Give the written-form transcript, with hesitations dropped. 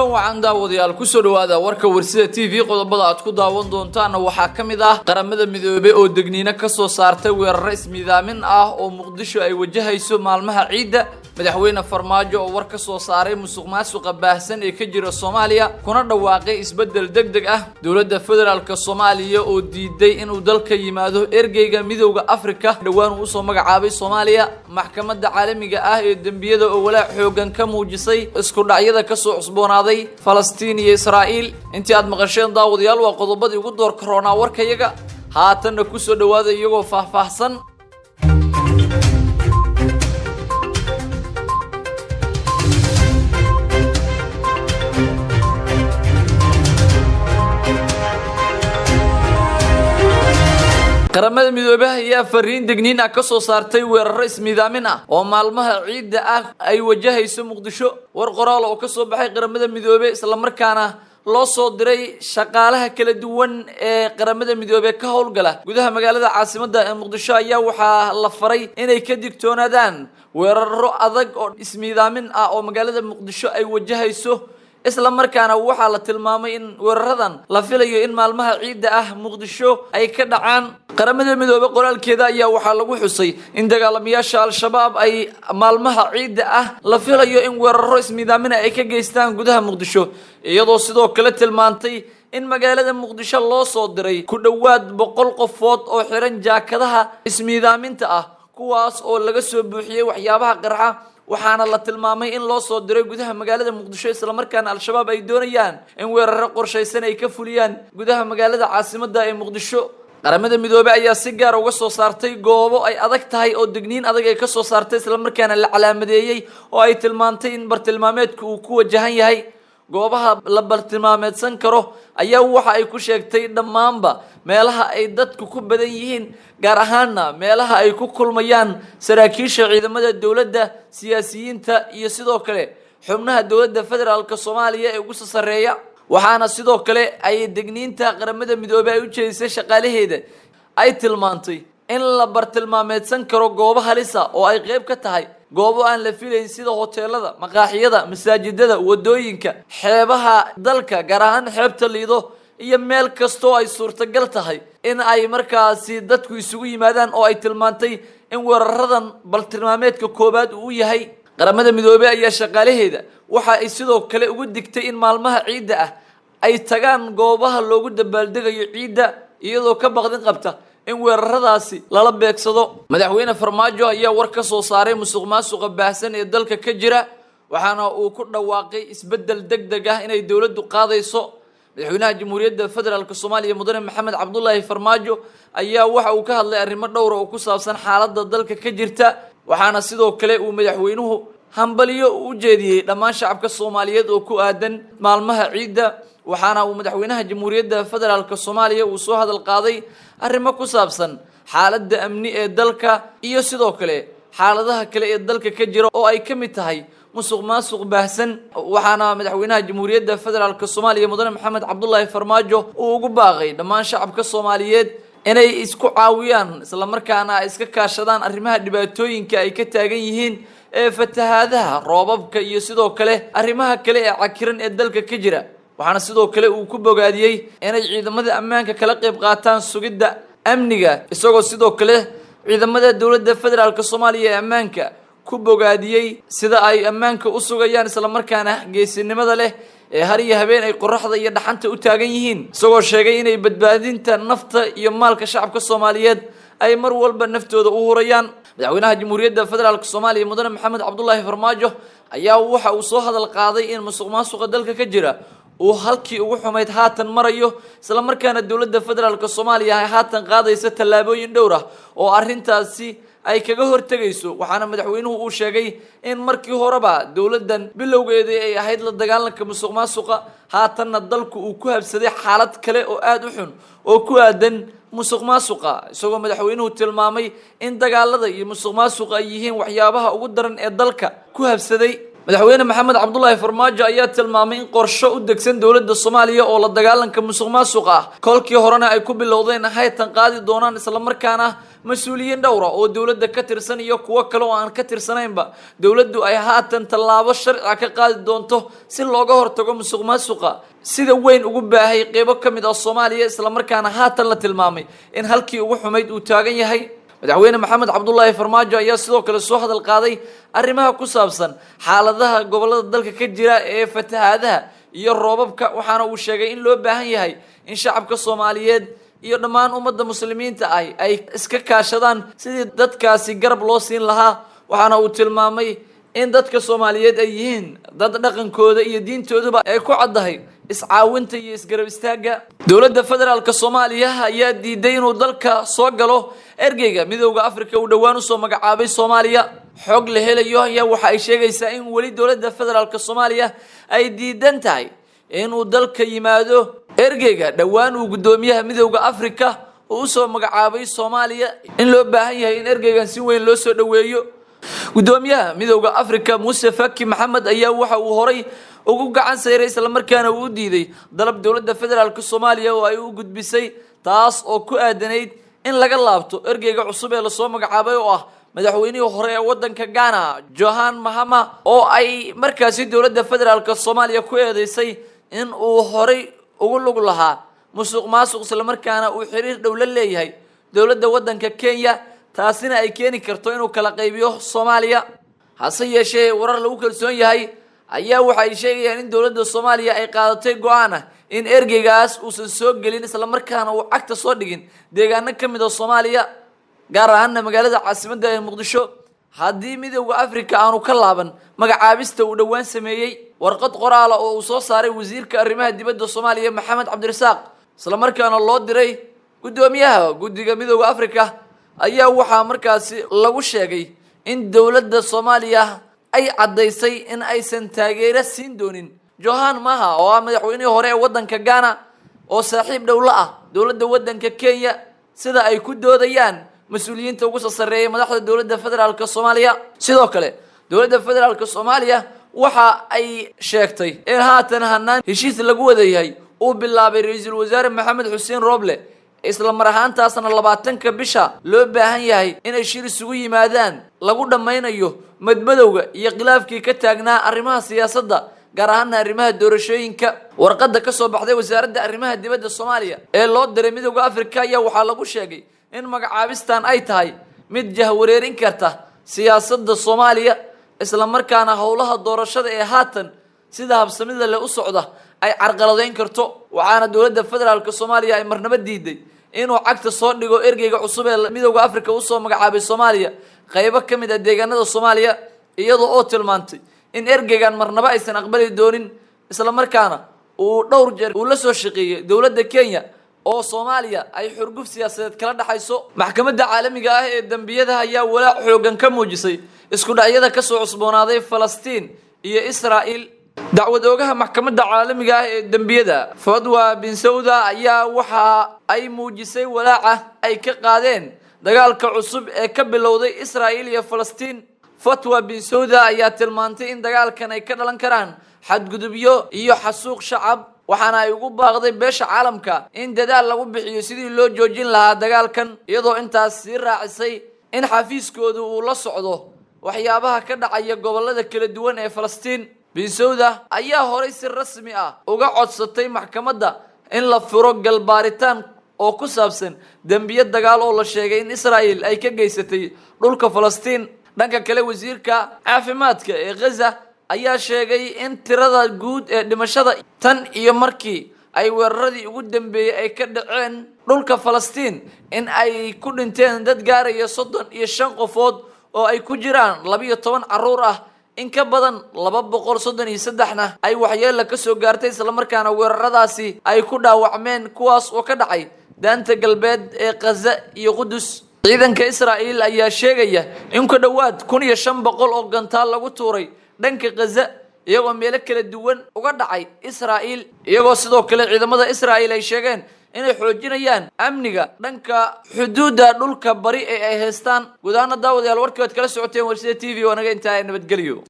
Kulan wacan, daawadayaal, kusoo dhawaada warka Warsida TV. Qodobada aad ku daawan doontaana waxaa ka mid ah Qaramada Midoobey oo degniino ka soo saartay weeraro ismiidaamin ah oo Muqdisho ay wajahayso maalmaha ciidda, Madaxweyne Farmaajo oo war ka soo saaray musuq maasuqa baahsan ee ka jira Soomaaliya kuna dhawaaqay isbeddel deg deg ah, dowladda federaalka Soomaaliya oo diiday inuu dalka yimaado ergeyga Midowda Afrika dhowaan uu usoo magacaabay Soomaaliya, Maxkamadda Caalamiga ah ee Dembiyada oo walaac xoogan ka muujisay isku dhacyada kasoo cusboonaaday Falastiin iyo Israa'iil. Intii aad maqasheen, daawadayaal, waa qodobadii ugu door karoonaa warkayaga. Haatanna kusoo dhawaada iyagoo faahfaahsan. Qaramada Midoobey ayaa fariin degniin ah ka soo saartay weeraro ismiidaamin ah oo maalmaha ciidda ah ay wajahayso Muqdisho. War qoraal oo kasoo baxay Qaramada Midoobey, islamarkaana loo soo diray shaqaalaha kala duwan ee Qaramada Midoobey ka howlgala gudaha magaalada caasimadda ee Muqdisho, ayaa waxaa la faray inay ka digtoonaadaan weeraro adag oo ismiidaamin ah oo magaalada Muqdisho ay wajahayso. Isla markaana waxaa la tilmaamay in weeraradan la filayo in maalmaha ciidda ah Muqdisho ay ka dhacaan. Qaramada Midoobey qoraalkeeda ayaa waxaa lagu xusay in dagaalamayaasha Al-Shabaab ay maalmaha ciidda ah la filayo in weeraro ismiidaamina ay ka geystaan gudaha Muqdisho, iyadoo sidoo kale tilmaantay in magaalada Muqdisho loo soo diray ku dhowaad 100 qofood oo xiran jaakadaha ismiidaaminta ah, kuwaas oo laga soo buuxiyey waxyaabaha qarxa. Waxaana la tilmaamay in loo soo diray gudaha magaalada Muqdisho, islamarkaana Al-Shabaab ay doonayaan in weeraro qorshaysan ay ka fuliyaan gudaha magaalada caasimadda ee Muqdisho. Qaramada Midoobey ayaa si gaar uga soo saartay goobo ay adag tahay oo degniin adag ay ka soo saartay, islamarkaana la calaamadeeyey oo ay tilmaantay in bartilmaameedku uu ku wajahan yahay. Goobaha la bartilmaameedsan karo ayaa waxa ay ku sheegtay dhammaanba meelaha ay dadku ku badan yihiin, gaar ahaana meelaha ay ku kulmayaan saraakiisha ciidamada dowladda, siyaasiyiinta iyo sidoo kale xubnaha dowladda federaalka Soomaaliya ee ugu soo sarreeya. Waxaana sidoo kale ay degniinta Qaramada Midoobey ay u jeedisay shaqaalaheeda ay tilmaantay in la bartilmaameedsan karo goobo halisa oo ay qeyb ka tahay goobo aan la filayn, sida hoteelada, maqaaxiyada, masaajidada, wadooyinka, xeebaha dalka, gaar ahaan xeebta Liido, iyo meel kastoo ay suurtagal tahay in ay markaasi dadku isugu yimaadaan, oo ay tilmaantay in weeraradan baltilmaameedka koowaad uu u yahay. Qaramada Midoobey ayaa shaqaalaheeda waxa ay sidoo kale ugu digtay in maalmaha ciidda ah ay tagaan goobaha loogu dabaaldegayo ciidda, iyadoo ka baqdin qabta in weeraradaasi lala beegsado. Madaxweyne Farmaajo ayaa war ka soo saaray musuq maasuqa baahsan ee dalka ka jira, waxaana uu ku dhawaaqay isbeddel deg deg ah inay dowladdu qaadayso. Madaxweynaha Jamhuuriyadda Federaalk Soomaaliya, Mudane Maxamed Cabdulaahi Farmaajo, ayaa waxa uu ka hadlay arrimo dhowra oo ku saabsan xaaladda dalka ka jirta. Waxaana sidoo kale uu madaxweynuhu hambaliyo u jeediyey dhammaan shacabka Soomaaliyeed oo ku aadan maalmaha ciidda. Waxaana uu madaxweynaha Jamhuuriyadda Federaalk Soomaaliya uu soo hadal qaaday arrimo ku saabsan xaaladda amni ee dalka iyo sidoo kale xaaladaha kale ee dalka ka jira, oo ay ka mid tahay musuq maasuq baahsan. Waxaana madaxweynaha Jamhuuriyadda Federaalk Soomaaliya, Mudane Maxamed Cabdulaahi Farmaajo, uu ugu baaqay dhammaan shacabka Soomaaliyeed inay isku caawiyaan, islamarkaana ay iska kaashadaan arrimaha dhibaatooyinka ay ka taagan yihiin ee fatahaadaha, roobabka iyo sidoo kale arrimaha kale ee cakiran ee dalka ka jira. Waxaana sidoo kale uu ku bogaadiyey inay ciidamada ammaanka kala qayb qaataan sugidda amniga, isagoo sidoo kale ciidamada dowladda federaalk Soomaaliya ee ammaanka ku bogaadiyey sida ay ammaanka u sugayaan, islamarkaana geesinimada leh ee har iyo habeen ay qoraxda iyo dhaxanta u taagan yihiin, isagoo sheegay inay badbaadinta nafta iyo maalka shacabka Soomaaliyeed ay mar walba naftooda u hurayaan. Madaxweynaha Jamhuuriyadda Federaalk Soomaaliya, Mudane Maxamed Cabdulaahi Farmaajo, ayaa waxa uu soo hadal qaaday in musuq maasuqa dalka ka jira uu halkii ugu xumayd haatan marayo, islamarkaana dowladda federaalk Soomaaliya ay haatan qaadaysa tallaabooyin dhowr ah oo arrintaasi ay kaga hortegayso. Waxaana madaxweynuhu uu sheegay in markii horeba dowladdan bilowgeedii ay ahayd la dagaalanka musuq maasuqa, haatanna dalku uu ku habsaday xaalad kale oo aada u xun oo ku aadan musuq maasuqa, isagoo madaxweynuhu tilmaamay in dagaalada iyo musuq maasuqa ay yihiin waxyaabaha ugu daran ee dalka ku habsaday. Madaxweyne Maxamed Cabdulaahi Farmaajo ayaa tilmaamay in qorsho u degsan dowladda Soomaaliya oo la dagaalanka musuq maasuqa ah kolkii horena ay ku bilowdeen haytan qaadi doonaan, islamarkaana Mas-uuliyiin dhowra oo dowladda ka tirsan iyo kuwo kale oo aan ka tirsanaynba dowladdu ay haatan tallaabo sharciga ka qaadi doonto si looga hortago musuq maasuqa sida weyn ugu baahay qeybo ka mid ah Soomaaliya, islamarkaana haatan la tilmaamay in halkii ugu xumayd uu taagan yahay. Madaxweyne Maxamed Cabdulaahi Farmaajo ayaa sidoo kale soo hadal qaaday arrimaha ku saabsan xaaladaha gobollada dalka ka jira ee fatahaadaha iyo roobabka, waxaana uu sheegay in loo baahan yahay in shacabka Soomaaliyeed iyo dhammaan ummadda muslimiinta ah ay iska kaashadaan sidii dadkaasi garab loo siin lahaa. Waxaana uu tilmaamay in dadka Soomaaliyeed ay yihiin dad dhaqankooda iyo diintooduba ay ku caddahay iscaawinta iyo isgarab istaagga. Dowladda Federaalka Soomaaliya ayaa diiday inuu dalka soo galo ergeyga Midowda Afrika uu dhowaan usoo magacaabay Soomaaliya. Xog la helayo ayaa waxa ay sheegaysaa in weli dowladda Federaalka Soomaaliya ay diidan tahay inuu dalka yimaado ergeyga dhowaan uu guddoomiyaha Midowda Afrika uu usoo magacaabay Soomaaliya, in loo baahan yahay in ergeygan si weyn loo soo dhoweeyo. Guddoomiyaha Midowda Afrika Muuse Faki Maxamed ayaa waxa uu horay ugu gacan sayray, islamarkaana uu u diiday dalab dowladda Federaalka Soomaaliya oo ay u gudbisay, taas oo ku aadanayd in laga laabto ergeyga cusub ee lasoo magacaabay oo ah madaxweynihii hore ee waddanka Ghana, Johan Mahama, oo ay markaasi dowladda Federaalka Soomaaliya ku eedeysay in uu horay ugu lug lahaa musuq maasuq, islamarkaana uu xiriir dhow la leeyahay dowladda waddanka Kenya, taasina ay keeni karto inuu kala qaybiyo Soomaaliya. Hase yeeshee, warar lagu kalsoon yahay ayaa waxa ay sheegayaan in dowladda Soomaaliya ay qaadatay go-aan ah in ergeygaas uusan soo gelin, islamarkaana uu cagta soo dhigin deegaano ka mid a Soomaaliya, gaar ahaana magaalada caasimadda ee Muqdisho, haddii Midowda Afrika aanu ka laaban magacaabista uu dhowaan sameeyey. Warqad qoraala oo uu soo saaray wasiirka arrimaha dibadda Soomaaliya Maxamed Cabdirasaaq, islamarkaana loo diray guddoomiyaha guddiga Midowda Afrika, ayaa waxaa markaasi lagu sheegay in dowladda Soomaaliya ay caddaysay in aysan taageero siin doonin Johan Maha, oo ah madaxweynihii hore ee waddanka Ghana oo saaxiib dhow la ah dowladda waddanka Kenya, sida ay ku doodayaan mas-uuliyiinta ugu soo sarreeyay madaxda dowladda Federaalka Soomaaliya. Sidoo kale, dowladda Federaalka Soomaaliya waxa ay sheegtay in haatan hanaan heshiis lagu wadayahay uu bilaabay ra-iisul wasaare Maxamed Xuseen Roble, isla mar ahaantaasna 20-ka bisha loo baahan yahay inay shir isugu yimaadaan lagu dhammaynayo madmadowga iyo khilaafkii ka taagnaa arrimaha siyaasadda, gaar ahaana arrimaha doorashooyinka. Warqadda ka soo baxday wasaaradda arrimaha dibadda Soomaaliya ee loo diray Midowda Afrika ayaa waxaa lagu sheegay in magacaabistan ay tahay mid jahwareerin karta siyaasadda Soomaaliya, isla markaana howlaha doorashada ee haatan sida habsamida leh u socda ay carqaladeyn karto. Waxaana dowladda Federaalka Soomaaliya ay marnabo diiday inuu cagta soo dhigo ergeyga cusub ee Midowda Afrika usoo magacaabay Soomaaliya qaybo ka mid ah deegaanada Soomaaliya, iyadoo oo tilmaantay in ergeygan marnabo aysan aqbali doonin, isla markaana uu dhowr jeer uu la soo shaqeeyey dowladda Kenya oo Soomaaliya ay xurguf siyaasadeed kala dhexayso. Maxkamadda Caalamiga ah ee Dembiyada ayaa walaac xoogan ka muujisay isku dhacyada kasoo cusboonaaday Falastiin iyo Israa'iil. Dacwad oogaha Maxkamadda Caalamiga ah ee Dembiyada, Fadwa Bin Sawda, ayaa waxa ay muujisay walaaca ay ka qaadeen dagaalka cusub ee ka bilowday Israa'iil iyo Falastiin. Fatwa Bin Sawda ayaa tilmaantay in dagaalkan ay ka dhalan karaan xadgudubyo iyo xasuuq shacab, waxaana ay ugu baaqday beesha caalamka in dadaal lagu bixiyo sidii loo joojin lahaa dagaalkan, iyadoo intaas sii raacisay in xafiiskoodu uu la socdo waxyaabaha ka dhacaya gobollada kala duwan ee Falastiin. Binsawda ayaa horay si rasmi ah uga codsatay maxkamadda in la furo galbaaritaan oo ku saabsan dembiyo dagaal oo la sheegay in Israa'el ay ka geysatay dhulka Falastiin. Dhanka kale, wasiirka caafimaadka ee Ghaza ayaa sheegay in tirada guud ee dhimashada tan iyo markii ay weeraradii ugu dambeeyey ay ka dhaceen dhulka Falastiin in ay ku dhinteen dad gaaraya 35 qofood oo ay ku jiraan 12 carruur ah, in ka badan 233-na ay waxyeela ka soo gaartay, islamarkaana weeraradaasi ay ku dhaawacmeen, kuwaas oo ka dhacay Daanta Galbeed ee Khaza iyo Qudus. Ciidanka Israa'iil ayaa sheegaya in ku dhowaad 1500 oo gantaal lagu tuuray dhanka Khaza, iyagoo meelo kala duwan uga dhacay Israa'iil, iyagoo sidoo kale ciidamada Israa'iil ay sheegeen inay xoojinayaan amniga dhanka xuduudda dhulka bari ee ay haystaan. Guud ahaana, daawadayaal, warkii waad kala socoteen Warsida TV waa naga intaa. Nabadgelyo.